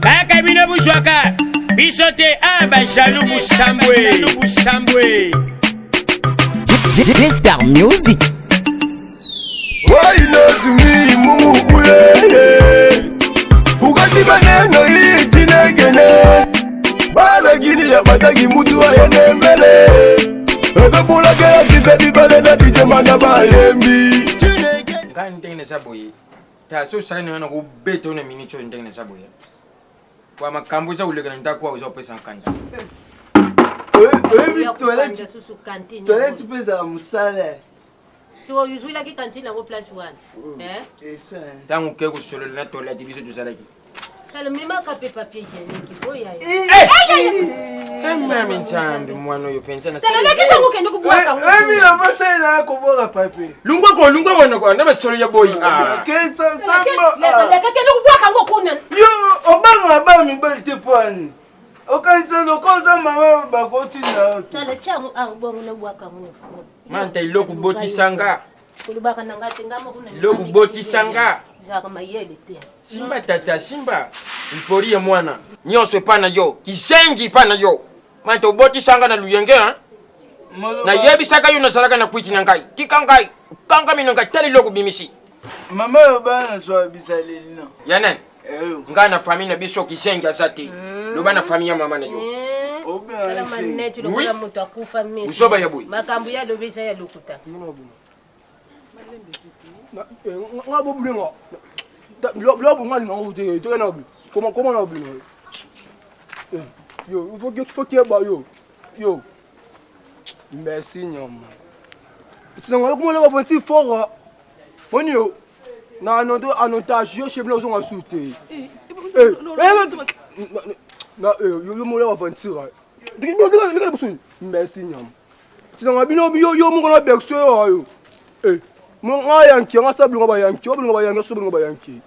Kaka bino buzwaka biso te a ah, ba jaloux busambwe busambwe G-Star Music. Why not me, mumu uyeye Ukati maneno hii chinegene Bana gini ya batagi mutu ayende mbele Ezobulakela kize bibale na DJ mana bayembi Chinegene Ngai ndenge naza boye Ta so osali na nga nakobeta yo na minute oyo ndenge naza boye. Kwa makambo eza koleka na ndako awa eza kopesa nkanda. Oyebi toilette toilette mpe ezala mosala. Sikoyo ozwilaki cantine yango place wana. Eh? Ntango okei kosolola na toilette biso tozalaki. Tala memaka mpe papier hygiénique oyo ya. Mami Nzambe mwana oyo penza na Tala lakisa ngo kende kobwaka ngo. Oyebi na mosala na kobwaka papier. Lungwa ko lungwa wana ko na basolo ya boyi. Ah. Kesa samba. Leka kende kobwaka ngo kuna. Yo obanga bana mibali te mpo ani? Okanisa lokola oza mama bakotinda yo te. Tala tia ngo awa bongo na bwaka ngo. Manta eloko botisanga. Kolobaka na nga te nga moko na Eloko botisanga. Ezalaka mayele te. Simba tata simba. Mpori ya mwana. Nyonso epa na yo. Kizengi epa na yo. Manta obotisanga na luyenge hein? Nayebisaka yo nazalaka na kwiti na ngai. Tika ngai. Okangami na ngai tala eloko obimisi. Mama oyo bana zwa bizaleli na. Ya nani? Eh, Ngai na famille na biso kizengi aza te. Loba na famille ya mama na yo. Tala maneti lokola moto akufa miso. Buzoba ya boye. Makambo ya lobi eza ya lokuta. Nga bo bulenga. Biloko nga linga ngo te to na koma koma na bino. Yo, faut que faut que ba yo. Yo. Merci nyama. Tinanga yo kuma ba petit fort. Moni yo. Na anoto anotage yo chef na ozonga su te. Eh, eh, na eh yo yo mola ba aventure. Merci nyama. Tinanga bino yo yo moko na berceau yo yo. Eh, mo nga yanki nga sa bilonga ba yanki, o bilonga ba yanki, so bilonga ba yanki.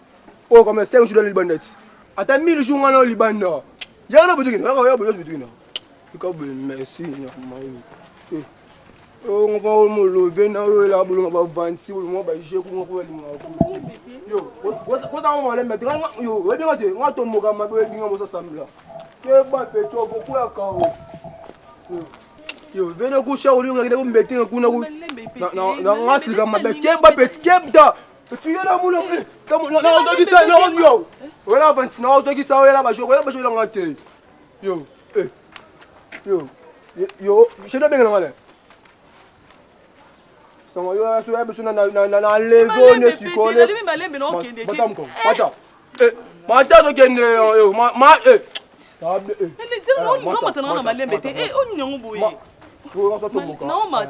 Oh comme 5 jours dans libanda ti. Ata 1000 jours nga na libanda. Ya na butuki, ya ya butuki na. Ika boye merci nyama yo. Eh. Oh nga fa mo lobe na yo la bulonga ba vanti, bulonga ba je ku nga ko linga ku. Yo, ko ko ta mo lembe nga yo, oyebi nga te, nga tomboka mabe oyebi nga mosa sambla. Keba pecho bokuya kao. Yo, vene kusha ulinga kile kumbete kuna ku. Na na na ngasika mabe keba pet kebda. Tuyela muna eh na na ozokisa na yo. Wela vanti na ozokisa wela ba joko wela ba joko ngate. Yo, eh. Yo. Yo, je dois bien ngale. Sango yo so ya biso na na na na levo ne sikole. Mata mko. Mata. Eh, mata tokende yo ma ma eh. Naomata nanga na malembe te eh, oyo nini yango boye naomata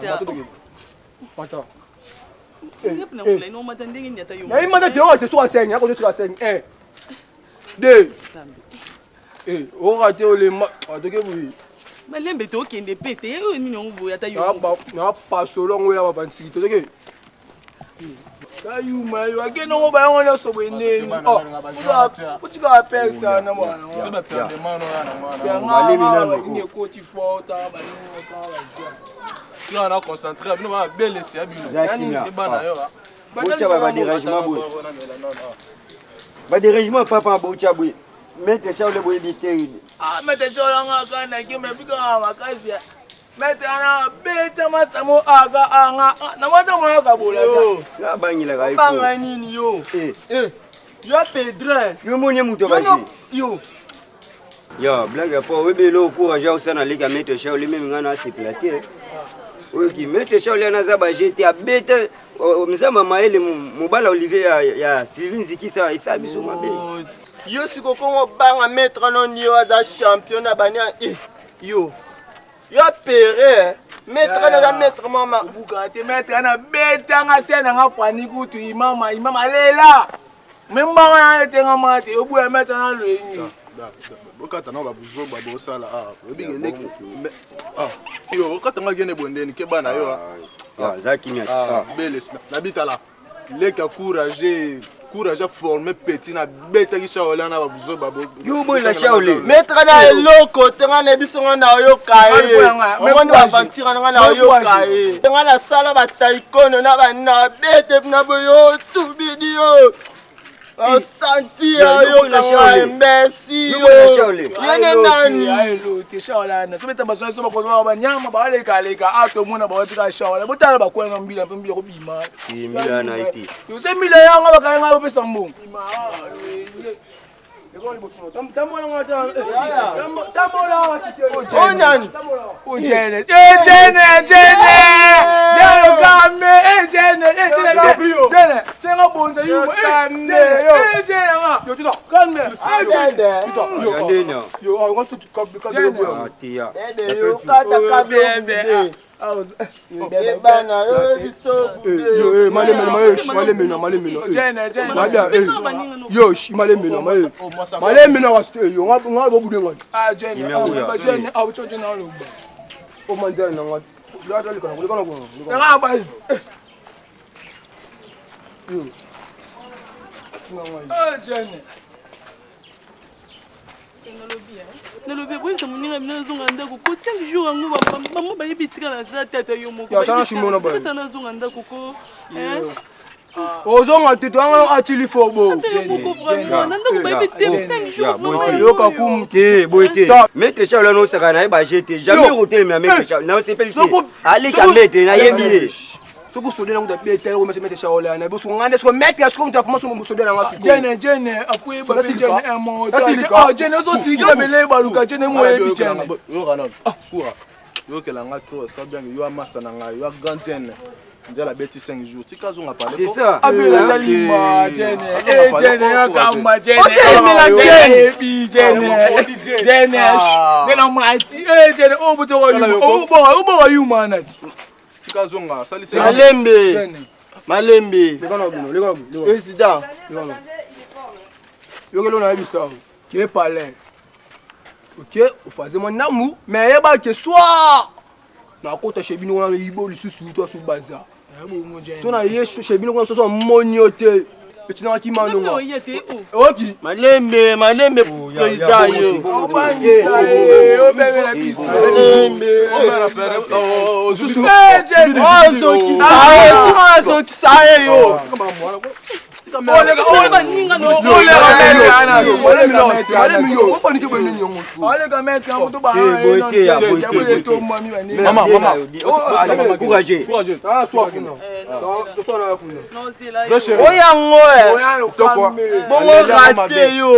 naomata ndenge nini ata yo naimata te oyo te soka 5 yako soka 5 1 2 eh oka te olema atoke boye malembe te okende pe te oyo nini yango boye ata yo na pasolo yango ela bapansiki totoke Kayuma yo akende ngo bayango nyonso boye ndeni otikaka perte wana bwana ekoti fort na concentre bino babelesi ya bino bana yo botya ba dérangement boye ba dérangement papa botya boye maître Charles boyebi te ah maître Charles nga kana kimbe bika makasi Maître ana beta masamo aka anga na mwata mwana kabola. Yo, na bangila ka. Banga nini yo? Eh. Eh. Yo Pedro. Yo moni muto ba. Yo. Yo, blague ya po oyebi eloko courage osala leka maître Charles meme nga na sepela te. Oyo ki maître Charles naza ba jete abeta mzamba mayele mobala Olivier ya, ya Sylvie Nzikisa esala biso mabe. Yo sikokongo banga maître no ni yo aza champion na bani eh yo. Yo pere maître na maître mama. Buka te maître na beta nga se na nga fani kutu imama imama lela. Me mbanga na ete nga mate obuya maître na loyini. Bokata na babuzoba bosala awa oyebi eleki yo okata nga kende bondeni keba na yo za kimia belesi na bitala leki courage courage forme petit na betaki shaole na babuzoba yo boye na shaole maître na eloko te nga na biso nga na oyoka ye omoni baventure na nga na oyoka ye nga nasala bataikono na banabete na boyo tubidi yo. Osanti ayokanga imbécile. Ye ne nani? Ayelo te shaola na tobeta bazo so bakozwa banyama balekaleka a tomona bawatika shaola botala bakwenga mbila mpe mbila kobima. Mbila na ete. Yose mbila yango bakanga bopesa mbongo. Ebana yo biso Nalobi boyebisa moninga bino nazonga ndako ko 5 jours yango bango bayebi esika naza te ata yo moko nazonga ndako ko ozonga te toyanga atili fobo yoka kumu te boye te maître Charles wana osaka na ye baje te jamais okotelemela maître Charles na osepeli te aleka maître nayebi ye soki osode nango tabeta yango maître Charles wana boso nga nde soko maître soko moto akoma soko mosode nanga siko jene jene akoyeba pe jene un mot ah jene ozosilika bele baluka jene moyebi jene yoka nano kura yokela nga trop sa bien yo amasa na ngai yo grand jene nzela abeti 5 jours tika azonga pale c'est ça abela talimba jene eh jene yakamba jene Otelemela jene. ebi jene jene jene mati eh jene obutoka yuma oboka oboka yuma nati tika azonga asalisi Malembe jene malembe président yokelo nayebisa ke palin oke ofaze mwa ndambu mais yeba ke soir nakota chez bino wana yibo lisusu to asu baza so na ye chez bino kuna soso amoni yo te etinaka kimanonga oki malembe malembe président yo obangisa ye obengela biso malembe susu azokisa ye yo courageux oyango bongo rate yo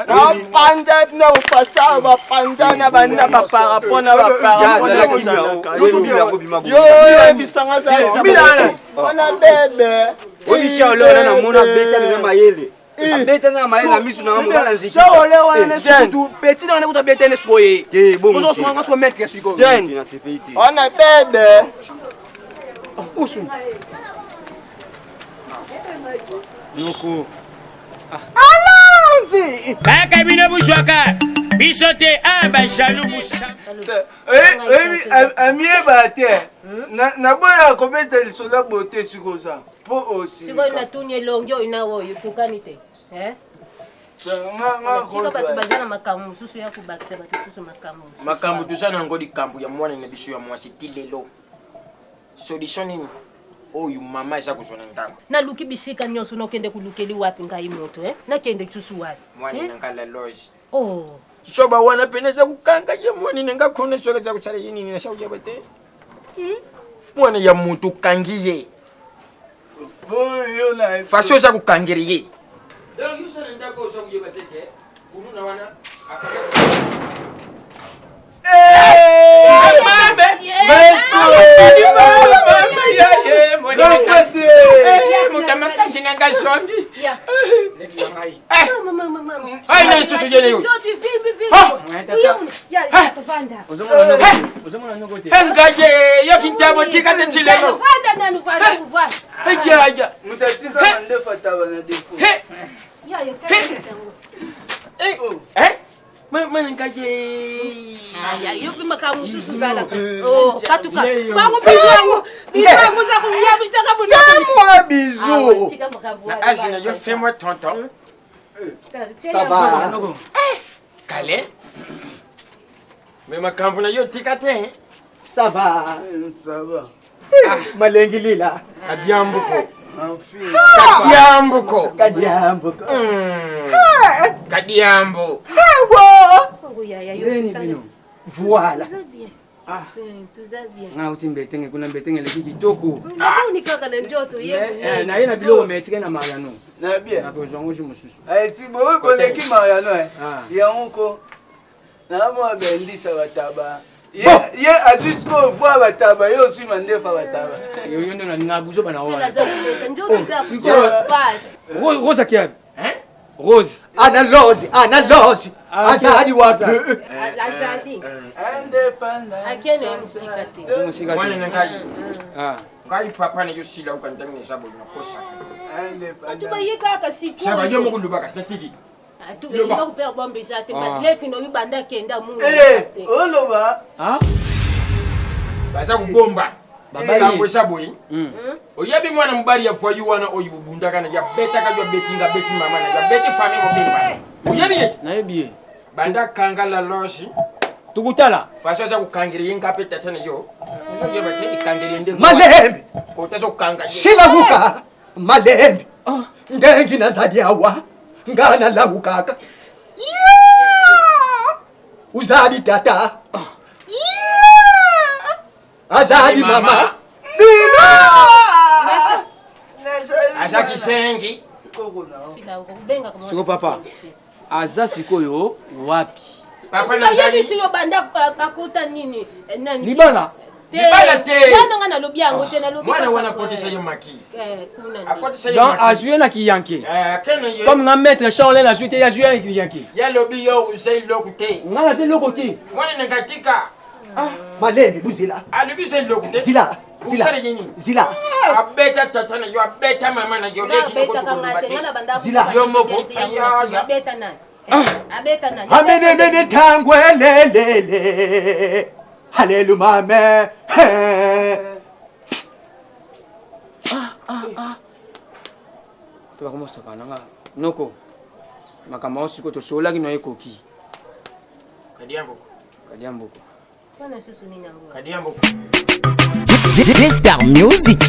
bapanza na ofasa bapanza na banda baparapo na baparapoyoyebisanga wana bebe obi Charles wana namona abeta na mayele abeta na mayele na misu na mobala nziki Charles wana surtout petit na kuta beta ne soye te bongo ozo songa maître sikoyo wana bebe usu noko alonzi kaka bino buzwaka biso te a bajalou busa amiyeba te naboya kobeta lisolo ya bote sikoza mpo sikoyo natuni elongi oyo na oyo ekokani te tika bato baza na makambo mosusu ya kobakisa bato mosusu makambo makambo toza na yango likambo ya mwana na biso ya mwasi ti lelo solution nini oyo mama eza kozwa na ndako naluki bisika nyonso nokende kolukeli wapi ngai moto nakende lisusu wapi mwana na ngai la loge oh. soba wana pene eza kokanga ye mwana na ngai kona soki eza kosala ye nini nasakuyeba te mwana ya moto okangi ye faso eza kokangela ye donc yo osala ndako oza koyeba te ke kuluna wana moto makasi na nga zongi ai na lisusu yene yo ngaye yoki ntabo tika te tshilelo ejaja mana ngaye yo mpe makambo mosusu ozalaka katuka bango bizu yango bizu yango oza koyabitaka bonamwa bizu na age na yo fais moi tonton Ça va. Kale. Mais makambo na yo tika te. Ça va. Ça va. Ah, malengi lila. Kadiambuko. Kadiambuko. Kadiambuko. Kadiambo. Ndeni bino. Voilà. Ah. Nga nauti mbetenge kuna mbetenge eleki kitoko. Namoni kaka na nzoto ye. Eh, naye na biloko me etikali na Mariano. Na bien. Nakozwa yango jour mosusu. Eh, ti boye boleki Mariano eh. Ah. Yango ko. Na mwa bendisa bataba. Ye ye azwi sikoyo voi bataba ye ozwi mandefa bataba. Yo yo nde nalinga buzo bana wana. Nzoto eza pasi. Rose akiabi. Hein? Rose. Ana Rose, Ana Rose. Azali wapi? Azali. Akende mosika te. Mwana na ngai. Ngai papa na yo sila uka ndenge eza boye nakosaka. Bato baye kaka sikoyo. Saba yo moko lobaka sinatiki. Loba kupea bombe eza te. Leki no banda kenda mungu. Eh, oloba. Baza kobomba. Makambo eza boye. Oyebi mwana mobali ya voyou wana oyo obundaka na ye abetaka yo abeti nga abeti mama na yo abeti famille mobimba. Oyebi ye? Nayebi ye. Banda kanga la loge. Tukutala. Faso aza kokangela ye nga mpe tata na yo. Ozoyeba te ekangeli ye nde. Malembe. Kota azokanga ye. Silamuka. Malembe. Ndenge nazali awa. Nga nalawukaka. Yeah! Uzali tata. Yeah! Azali mama. Aza kisengi. Siko papa. Aza sikoyo wapi? Papa na ngai. Bayebisi yo banda akota nini? Nani? Libala. Libala te. Wana nga nalobi yango te nalobi. Mwana wana akotisa ye maki. Kuna nde. Akotisa ye Donc maki. azwi ye na kiyanke. Eh, akende ye. Comme nga maître Charles nazwi te ye azwi ye na kiyanke. Ye alobi yo oza eloko te. Nga naza eloko te. Mwana na ngai tika. Malembe buzila. Alobi oza eloko te. Zila. Zila. Osala ye nini? Zila. Abeta tata na yo, abeta mama na yo. Nga abetaka nga te nga na banda Zila. Yo moko. Abeta nani? Abeta nani? Amenemene tangwelelele. Hallelujah mame. To bakomosaka na nga noko makambo yango sikoyo tosololaki na ekoki. Kadiambo. Kadiamboko. Wana susu nini yango? Kadiambo. Star Music.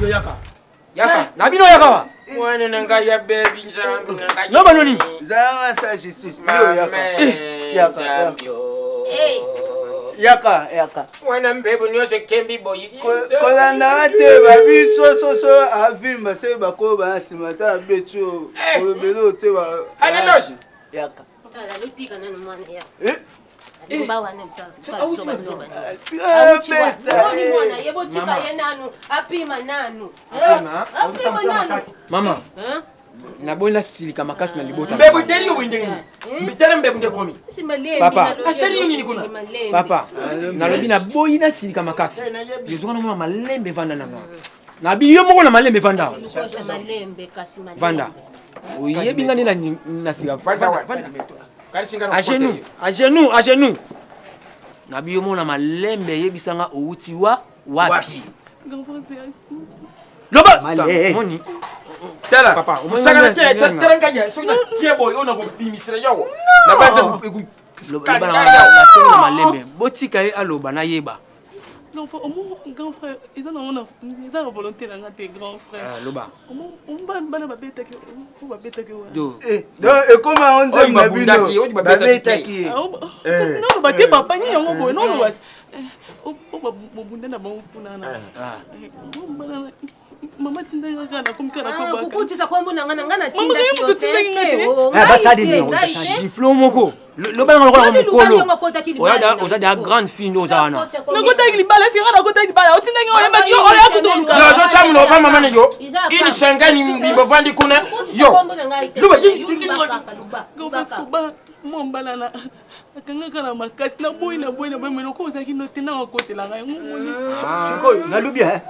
Yo yaka. Yaka. Na bino yaka wa. Mwana na ngai ya bebi nzambe na ngai. Loba noni. Zanga sa justice. Yo yaka. Yaka. Nzambe yo. Yaka, yaka. Mwana mbebo nyonso ekembi boyi. Kolanda te babi sososo avimba se bakoba na nsima ta abeti oyo olobeli oyo te ba Ana loge. Yaka. Tala lotika nanu mwana ya. Eh? Loba wana tala. Zoba zoba. Tika beta. Moni mwana ye botika ye nanu apima nanu. Apima nanu. Mama. Hein? Naboyi nasilika makasi na libota. Mbebo teri yo boyi ndenge nini? Tala mbebo nde ekomi. Papa. Asali yo nini kuna? Papa, nalobi naboyi nasilika makasi. Jezu wana mona malembe evanda na nga. Nabi yo moko na malembe evanda. Malembe kasi malembe. Vanda. Oyebi nga nde na nasika. Vanda Vanda. wana. Kanisi nga na À genoux, à genoux, à genoux. Nabi yo moko na malembe eyebisa nga outi wa wapi. Grand frère, Loba. Malembe. Moni. Tala. Papa, omoni Osakana te, nga- nga- tala ngai ya soki na tie boye oyo nakobimisela yawo. Na banza Loba na nasengi na malembe. Botika ye aloba nayeba. Grand frère, omo grand frère, eza nango na eza na volonté na nga te grand frère. Ah, loba. Omo omo bana babetaki oyo babetaki wana. Do. Donc ekoma yango nzembo na bino Oyo babundaki, oyo babetaki babetaki ye. Naloba te papa nini yango boye naloba oyo bobunda na bango kuna na. Ah. Bana mama tindaki kaka nakomi kaka nakobaka. Kukutisa kombo na nga na nga Mama, natindaki yo te. tindaki nga te. te, oh, Eh, ngai basali te, nini, ngai basali. te. Giflo moko. Loba nanga lokola Wani mokolo. lubaki yango akotaki libala Oya na oza da grande fille nde oza wana. Nakotaki libala esika nga nakotaki libala otindaki nga oyebaki yo oya kutu koluka. Yo ozotambola opa mama na yo. Ini sangani bovandi kuna. Yo. Loba ye. Mwa mbala na akangaka na makasi naboyi naboyi naboyi me lokola ozalaki no te nanga kotelanga yango omoni. Sikoyo nalobi eh.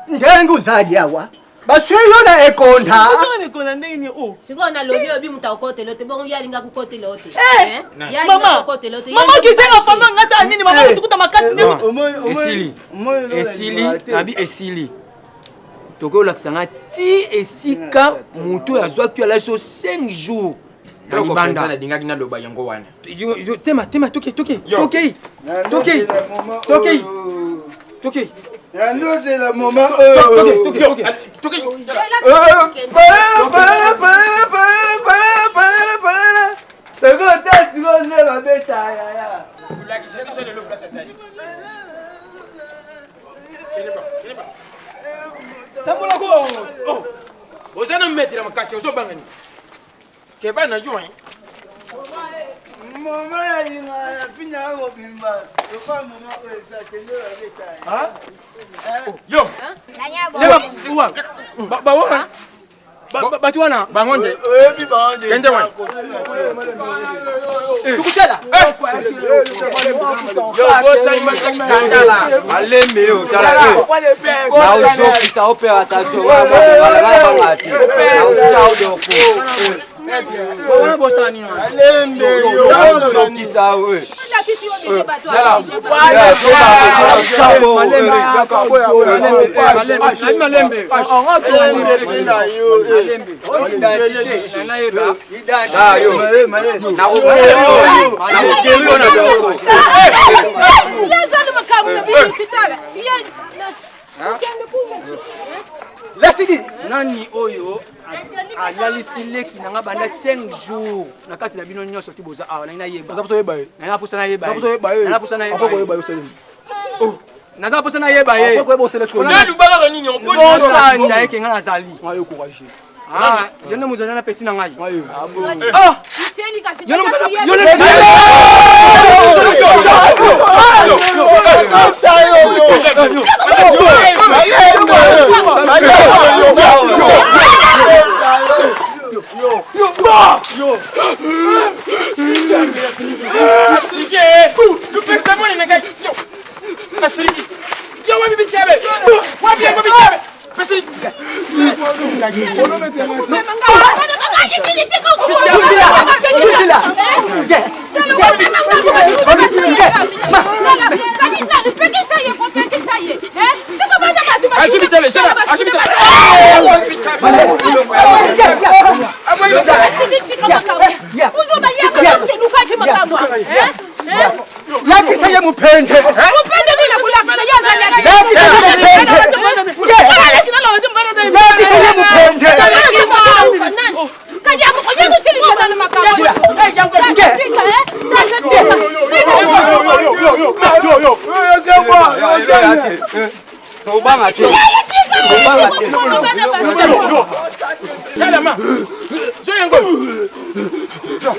Ndenge uzali awa. Baswi yo na ekonda. Ozanga na ekonda ndenge nini o. Sikoyo nalobi oyebi moto akotela yo te bongo ye alinga kokotela yo te. Eh! Eh? Ye alinga Mama! kokotela yo te. Ye Mama alinga kizenga kokotela fami nga sala nini mama kutukuta makasi nde. Esili. Esili, nabi esili. Tokoki kolakisa nga ti esika moto oyo azwaki alaki so 5 jours. Na Eloko libanda. mpenza nalingaki naloba yango wana. Yo, yo, tema, tema, toke, toke, toke, toke, toke, toke. Nandozela moma oyo. Toke, toke, toke. Tokota sikoyo nde babeta yaya. Tambola ko. Oh. Oza na maître makasi ozobanga nini? Keba na yo hein. Moma ya linga ya fina ya mobimba. Lokola moma oyo eza te nde babeta. Yo. Leba, wa. Ba ba wa. Ba bato wana. Bango nde. Oyebi bango nde. Kende wana. Tukutala. Yo bosani mataki kandala. Malembe yo tala eh. Naozokisa ope attention banga te. Naotya odoko. Wana bosani nini wana? Malembe yo. Naozokisa we. Malembe. Lasidi nani oyo alalisi leki na nga banda 5 jours na kati na bino nyonso ti boza awa nangi nayeba nanga mposa nayeba ye naza mposa nayeba ye Oh, naza mposa nayeba ye bosanda ye ke nga nazali Ah, yo nde moto aza na peti na ngai Ah! Yo nde moto aza- yo nde- Asiriki. Lupekisa mwana na ngai. Yo. Asiriki. Yo wapi bitebe? Wapi yango bitebe? Asiriki. Lakisa ye mupende. Lakisa ye mupende. Tobanga te. Tobanga te. Kalama. Zo yango. Zo.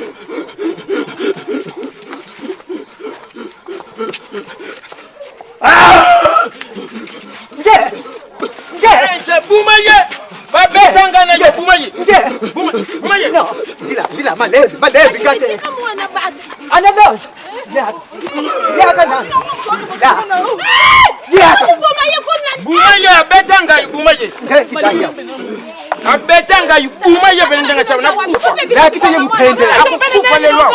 Nje buma ye. Babetanga na ye buma ye. Buma buma ye. Zila, zila, malembe, malembe, kate. Ananos. Yaka na. Zila. Yaka. Buma ye abetanga buma ye. Abetanga buma ye pene ndanga chawo nakufa. Lakisa ye mupende. Akukufa lelo.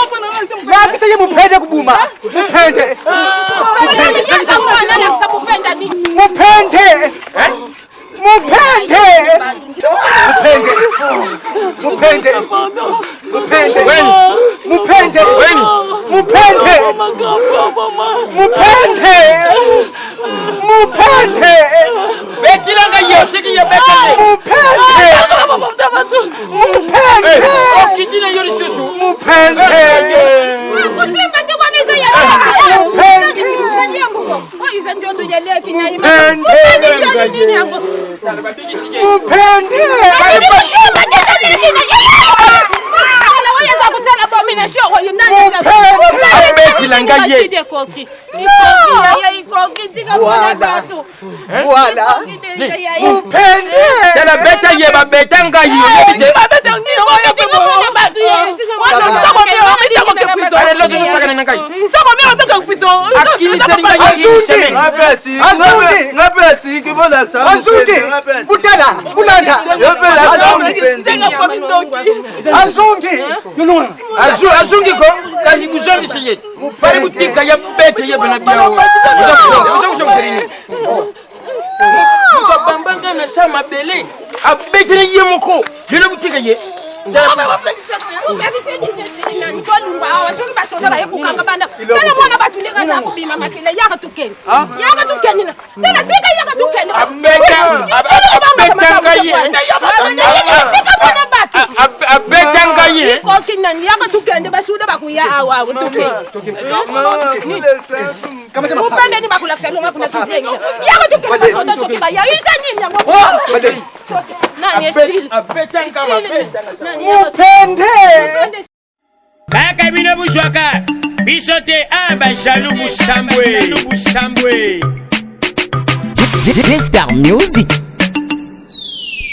Lakisa ye mupende kubuma. Mupende. Mupende. Mupende. Mupende. Mupende. Mupende. Mupende. Mupende. Mupende. Mupende. Betilanga ye otiki ye betanga. Mupende. Mupende. Okiti na yo lisusu. Mupende. Mupende. Abetilanga ye. Voilà. Voilà. Mupende. Tala beta ye babetanga ye oyebi te. Ale lozo sosakana na ngai. Akiliseli ngai ye une semaine. Azungi. Ngape asiriki bolasa. Azungi. Butala. Bulanda. Azungi. Azu azungi ko kasi kuzongisa ye. Bari kutika ye bete ye bana biao. Oza kuzongisa nini? Moto abambanga na sa mabele abeteli ye moko lelo kutika ye. Tolungwa awa soki basoda baye kokanga bana tala mwana bato ndenge aza kobima makila yaka tokende yaka tokende na tala tika yaka tokende Abeta ngai ye. Tika mwana bato. Abeta ngai ye. Koki nani yaka tokende basoda bakoya awa awa tokende upandeni bakolakisa longa kuna kizengi yaka tokende basoda soki baya eza nini yango nani esili Mupende. Kaka bino buzwaka biso te a bajalu busambwe busambwe. G-Star Music.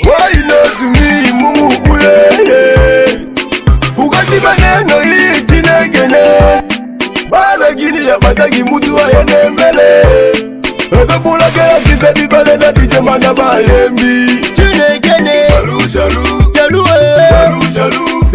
Why not me, Mumu Uyeye? Ukati maneno hii chinegene Balagini ya batagi mutu ayene mbele Ezobulakela kise bibale na bijema na bayembi Chinegene Jalu jalu Jalu eh Jalu jalu